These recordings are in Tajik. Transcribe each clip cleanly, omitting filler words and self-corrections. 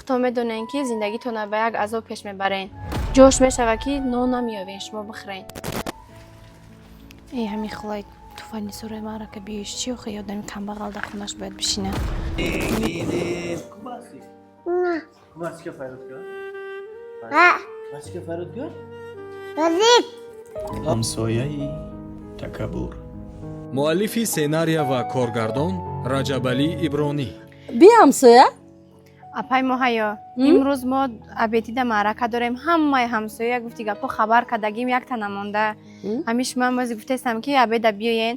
Худтон медонен, ки зиндагитонро ба як азоб пеш мебарен. Ҷош мешавад, ки нон намеёвен, шумо бихӯрен. Э, ҳамин хулай туфайли сураи маърака биёиш чи охи одами камбағал дар хонаш бояд бишина. Ҳамсояи такаббур. Муаллифи сценария ва коргардон Раҷабалӣ Ибронӣ. Би ҳамсоя. Апай Моҳаё, имрӯз мо абедида маърака дорем. Ҳамаи ҳамсоя гуфти гапҳо хабар кардагим, якта намонда. Ҳамин шумо ҳам ози гуфтаистам, ки абеда биёен.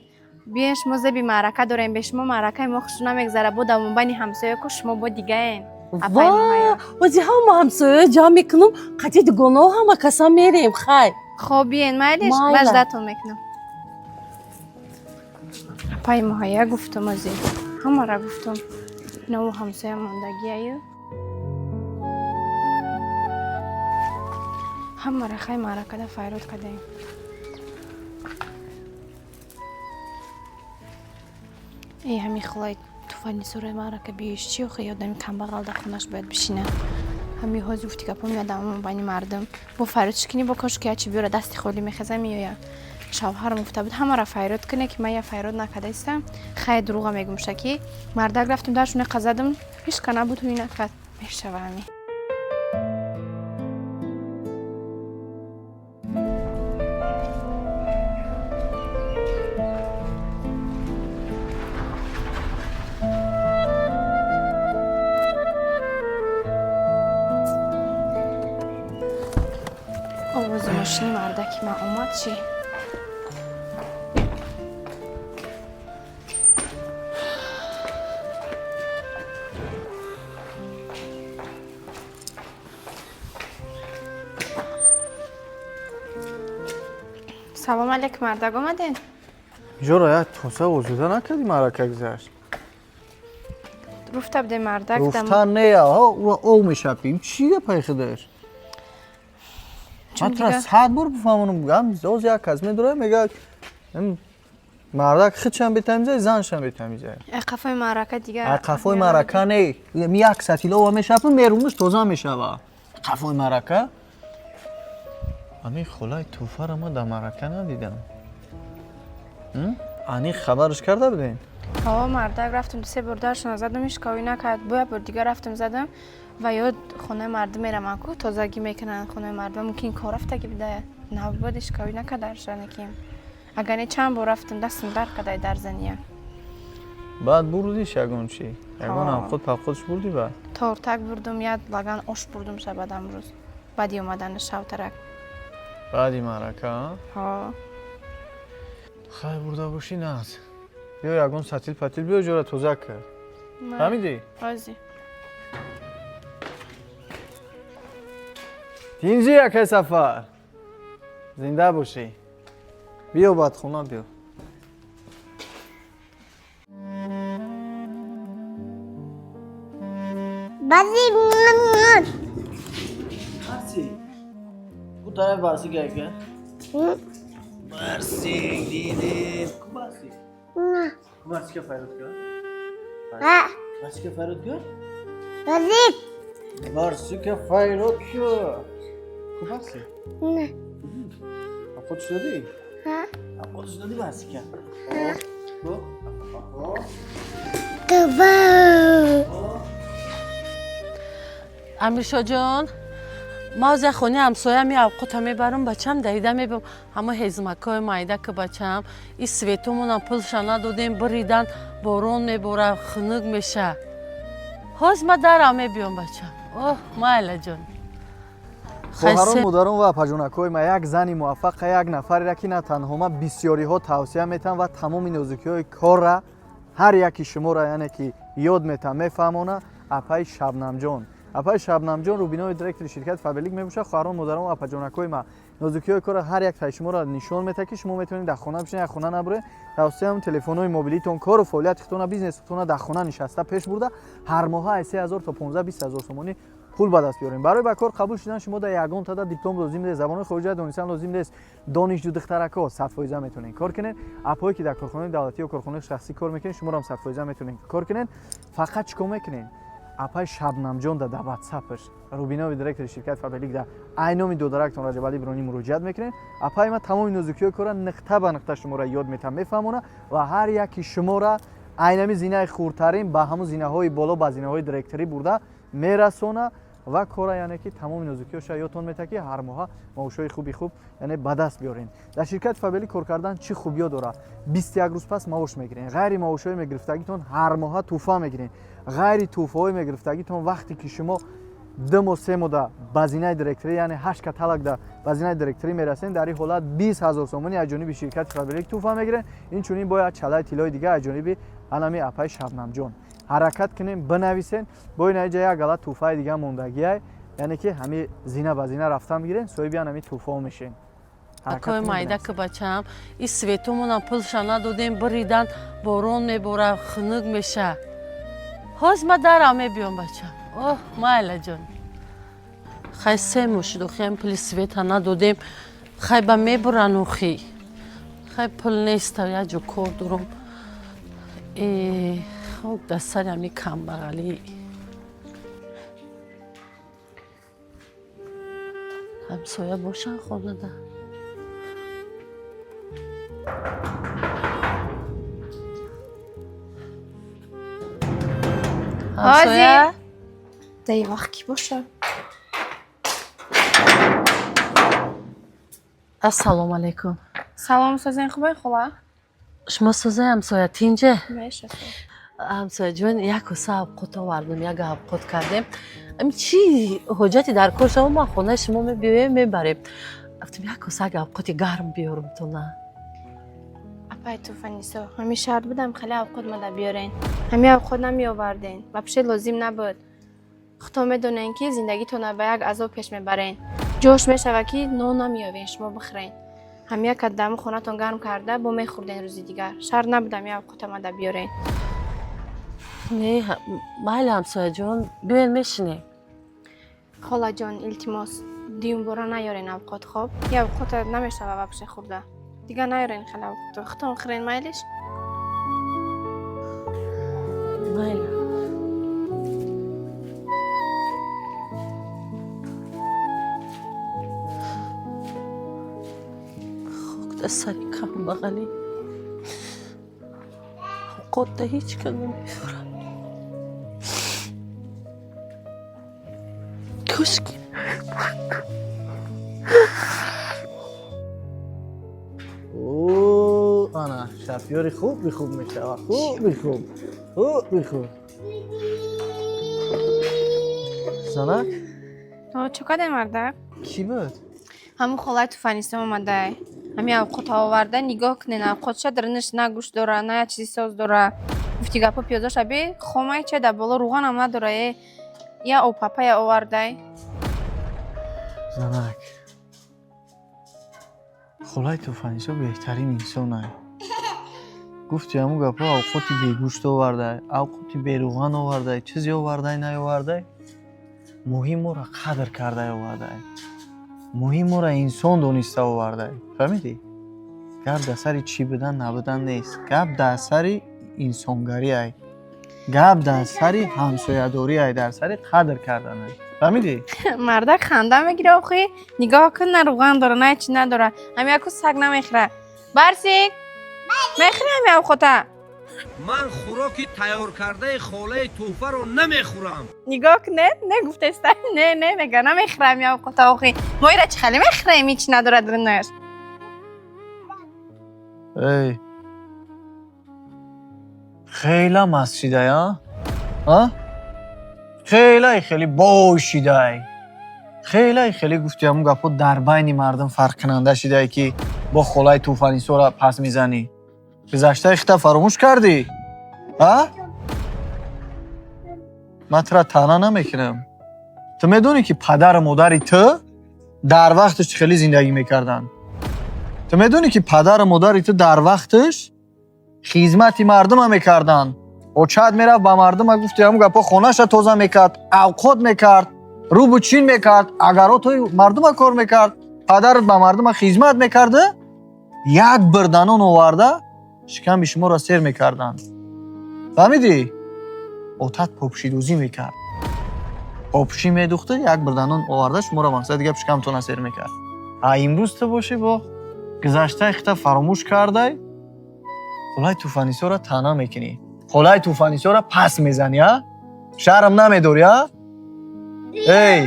Биёен, шумо зеби маърака дорем. Бе шумо маъракаи мо хушу намегзара. Бо давомбайни ҳамсоя ку шумо бо дигаен. Апай Моҳаё. Ози ҳама ҳамсоя ҷамъ мекунам, қати дугонао ҳама каса мерем, хай. Хоб, биёен, майлиш. Майла. Баждатон мекунам. Апай Моҳая, гуфтум, ози ҳамара гуфтум. Наву ҳамсоя мондагиаю. Ҳамара хай маъракада файрод кардем. Э, ҳамин хулай туфайли сураи маърака биёиш чи охи одами камбағал дар хонаш бояд бишина. Ҳамин ҳози гуфти гапҳо меодам байни мардум. Бо файрод шикини, бо кошки ячи биёра, дасти холӣ мехеза меоя. Шавҳарам гуфта буд, ҳамара файрод куне, ки ман я файрод накардаистам. Хай, дурӯға мегумша, ки мардак рафтум, даршуне қазадам, ҳеч ка набуд, ҳуй накард. Мешава ҳамин. Овози мошини мардаки ман омад чи? Салом алейкум, мардак, омаден? Ҷора, як тоса озуда накардӣ, маърака гузашт. Руфта будем, мардак. Руфта не, ура ов мешапим. Чӣ гапай худаш? Чун Ман тура дига- 100 бор бифаҳмонам, гам оз як кас медорад, мегӯяд, мардак худшам бетамизай, заншам бетамизай. Қафои маърака дига. Қафои маърака не, ми як сатилова мешапам, мерунаш тоза мешава. Қафои маърака. Ами хулай тӯҳфаро ма дар маърака надидам. Ани хабараш карда будем? Ҳо, мардак, рафтам, се бор даршона задам, ҳеч кавӣ накард. Бо як бор дига рафтам, задам ва ёд хонаи мардум мераман ку, тозагӣ мекунанд хонаи мардум, мумкин кор рафтагӣ буда, набуд, ҳеч кавӣ накард даршона ким. Агар не, чанд бор рафтам, дастам дард кардай дар зания. Баъд бурдиш ягон чӣ? Ягон Ҳо. ҳамхуд пахудш бурдӣ баъд? Тортак бурдум, як лаган ош бурдум шабад амрӯз. Баъди омадани шавтарак. Баъди маърака, а? Ҳо. Хай, бурда бошӣ нағз. Биё, ягон сатил патил биё, ҷора тоза кард. Фаҳмидӣ? Ози. Тинҷи, якай Сафар. Зинда бошӣ. Биё, баъд хона биё. Барсик. Bu taraf Барсик aka. Барсик deydi. Ku Барсик? Ku Барсикka fayrod ko'r. Барсикka fayrod ko'r. Барсика файрод ko'r. Ku Барсик? Овқот шудадӣ? Овқот шудадӣ Барсика? Ку? Амиршоҷон, ма оз як хонаи ҳамсоя ми авқота мебарам, бачам, давида мебам. Ҳама ҳезмакҳои майда ки, бачам, и светумонам пулша надодем, биридан, борон мебора, хунук меша. Ҳоз ма дарам мебиём, бачам. Оҳ, майлаҷон. Хоҳарон, модарон ва апаҷонакҳои ма, як зани муваффақа, як нафарера, ки на танҳо ма, бисёриҳо тавсия метаҳам ва тамоми нозукиҳои корра ҳар яки шуморо, яъне ки ёд метаҳам, мефаҳмона, апаи Шабнамҷон. Апаи Шабнамҷон рубинои директори ширкати Фаберлик мебошад. Хоҳарон, модарон ва апаҷонакҳои ма, нозукиҳои корро ҳар як таи шуморо нишон метаҳад, ки шумо метавонед дар хона бишинед, як хона набуред, тавассути телефонҳои мобилитон кору фаъолияти худтона, бизнеси худтона дар хона нишаста пеш бурда, ҳар моҳа аз 3000 то 15-20 ҳазор сомонӣ пул ба даст биёрем. Барои ба кор қабул шудан шумо дар ягон тада диплом лозим нест, забонҳои хориҷа донистан лозим нест. Донишҷӯ духтаракҳо 100% метавонед кор кунед. Апҳое, ки дар корхонаи давлатӣ ё корхонаи шахсӣ кор мекунед, шуморо ҳам 100% метавонед кор кунед. Фақат чӣ кор мекунед? Апай Шабнамҷон да дар ватсапаш, Рубинови директори ширкати Фаберлик, да айноми додарактон Раҷабалӣ Ибронӣ муроҷиат мекунед. Апай ма тамоми нозукиҳои кора нуқта ба нуқта шуморо ёд метавам, мефаҳмона ва ҳар яки шуморо айнами зинаи хурдтарин ба ҳамун зинаҳои боло, ба зинаҳои директорӣ бурда мерасона ва кора, яъне ки тамоми нозукиҳоша ёдтон метавад, ки ҳар моҳа маошҳои хуби хуб, яъне, ба даст биёрен. Дар ширкати Фаберлик кор кардан чӣ хубиё дорад? 21 рӯз пас маош мегирен, ғайри маошҳои мегирифтагитон ҳар моҳа тӯҳфа мегирен, ғайри тӯҳфаҳои мегирифтагитон, вақте ки шумо 2 моҳ, 3 моҳ да ба зинаи директорӣ, яъне ҳашт каталог да ба зинаи директорӣ мерасен, дар ин ҳолат 20 000 сомонӣ аз ҷониби ширкати Фаберлик тӯҳфа мегирен. Инчунин бояд чалаи тиллои дига аз ҷониби анами апаи Шабнамҷон. Ҳаракат кунем, бинависен. Бо ин аиҷа як гала тӯҳфаи дига мондагиай, яъне ки ҳами зина ба зина рафтан бигирен, соҳиби анами тӯҳфаҳо мешен. Акои майда ки, бачаам, и светумонам пулша надодем, биридан, борон мебора, хунук меша. Ҳоз ма дарам мебиём, бачам. Оҳ, майлаҷон, хай, 3 моҳ шуд, охи, ҳам пули света надодем, хай, ба мебуран, охи, хай, пул неста, як ҷо кор дорам. Хок дар сари ҳами камбағалӣ. Ҳамсоя бошан хонада. Ҳамсоя. Дар ин вақт кӣ боша? Ассалому алайкум. Салом, созен, хубай, хола? Шумо созаи, ҳамсоя, тинҷе? Меша. Ҳамсояҷон, як коса авқот овардем, як авқот кардем. Ами чӣ ҳоҷати дар кор шава, ма хонаи шумо мебиёем, мебарем. Гуфтем, як коса авқоти гарм биёрам тона. Апай Туфанисо, ҳами шарт будам хеле авқот мада биёрен? Ҳами авқот намеоварден, вообще лозим набуд. Худто медонен, ки зиндагитона ба як азоб пеш мебарен. Ҷош мешава, ки нон намеёвен, шумо бихӯрен. Ҳами як даму хонатон гарм карда бо мехӯрден рӯзи дигар. Шарт набудам я авқота мада биёрен. Не, майли, ҳамсояҷон, биёен, мешинем. Холаҷон, илтимос, дуюмбора наёрен авқот, хоб? Я авқота намешава вообще хӯрда. Дигар наёрен хеле авқото, худтон хӯрен, майлиш. Майли. Хок дар сари камбағалӣ, авқотда ҳеҷ кас намехӯрад. Кошки. О, ана шафёри хуби хуб мешава, хуби хуб, хуби хуб. Занак. Чо кардем, мардак? Кӣ буд? Ҳамун холаи Туфанисом омадай, ҳами авқота оварда. Нигоҳ кунен, авқотша даринаш на гӯшт дора, на як чизи соз дора. Гуфти гапо, пиёзоша би хомай, ча дар боло рӯғанам надора. Я опапая овардай. Занак, холаи Туфанисо беҳтарин инсонай. Гуфти ҳамун гапҳо, авқоти бегӯшт овардай, авқоти берӯған овардай, чизе овардай, наовардай, муҳим моро қадр кардай овардай, муҳим моро инсон дониста овардай. Фаҳмидӣ? Гап дар сари чӣ будан, набудан нест, гап дар сари инсонгарӣ ай, гап дар сари ҳамсоядорӣ ай, дар сари қадр кардан ай. Фаҳмидӣ? Мардак, ханда мегира, охи. Нигоҳ кун, на рӯған дора, на чи надора. Ҳами яку саг намехӯра. Барсик, мехӯри ҳами авқота? Ман хӯроки тайёркардаи холаи Тӯҳфаро намехӯрам. Нигоҳ кунед, не гуфтеста, не, не мега, намехӯра ҳами авқота. Охи, мо ира чӣ хеле мехӯраем, ҳеч надора дарунаш. Эй, хела маст шидай, а? Хелай хеле бой шидай, хелай хеле, гуфти ҳамун гапҳо, дар байни мардум фарқкунанда шидай, ки бо холаи Туфанисора пас мезанӣ. Гузаштаи хита фаромӯш кардӣ, а? Ман тура таъна намекунам. Ту медонӣ, ки падару модари ту дар вақташ чӣ хеле зиндагӣ мекарданд? Ту медонӣ, ки падару модари ту дар вақташ хизмати мардума мекарданд? Очат мерафт ба мардума, гуфти ҳамун гапҳо, хонаша тоза мекард, авқот мекард, рӯбу чин мекард, агаротҳои мардума кор мекард. Падарат ба мардума хизмат мекарда, як бирданон оварда шиками шуморо сер мекарданд. Фаҳмидӣ? Отат попшидӯзӣ мекард. Обшӣ медухта, як бирданон оварда, шуморо мақсад гап шикамтона сер мекард. А имрӯз ту бошӣ, бо гузаштаи хита фаромӯш кардай, холаи Тӯфанисоро таъна мекунӣ, холаи Тӯфанисоро пас мезанӣ, а? Шарм намедорӣ, а? Эй,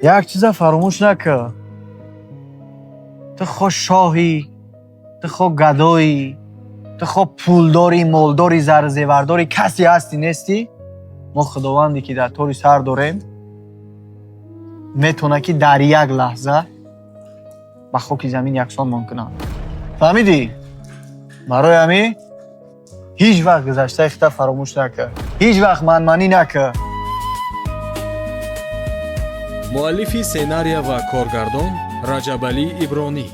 як чиза фаромӯш накун: ту хо шоҳӣ, ту хо гадоӣ, ту хо пулдорӣ, молдорӣ, зарзевардорӣ, касе ҳастӣ, нестӣ, мо Худованде ки дар тори сар дорем, метавонад, ки дар як лаҳза ба хоки замин яксонмон кунад. Фаҳмидӣ? Барои ҳамин ҳеҷ вақт гузаштаи хита фаромӯш накун, ҳеҷ вақт манманӣ накун. Муаллифи сценария ва коргардон Раҷабалӣ Ибронӣ.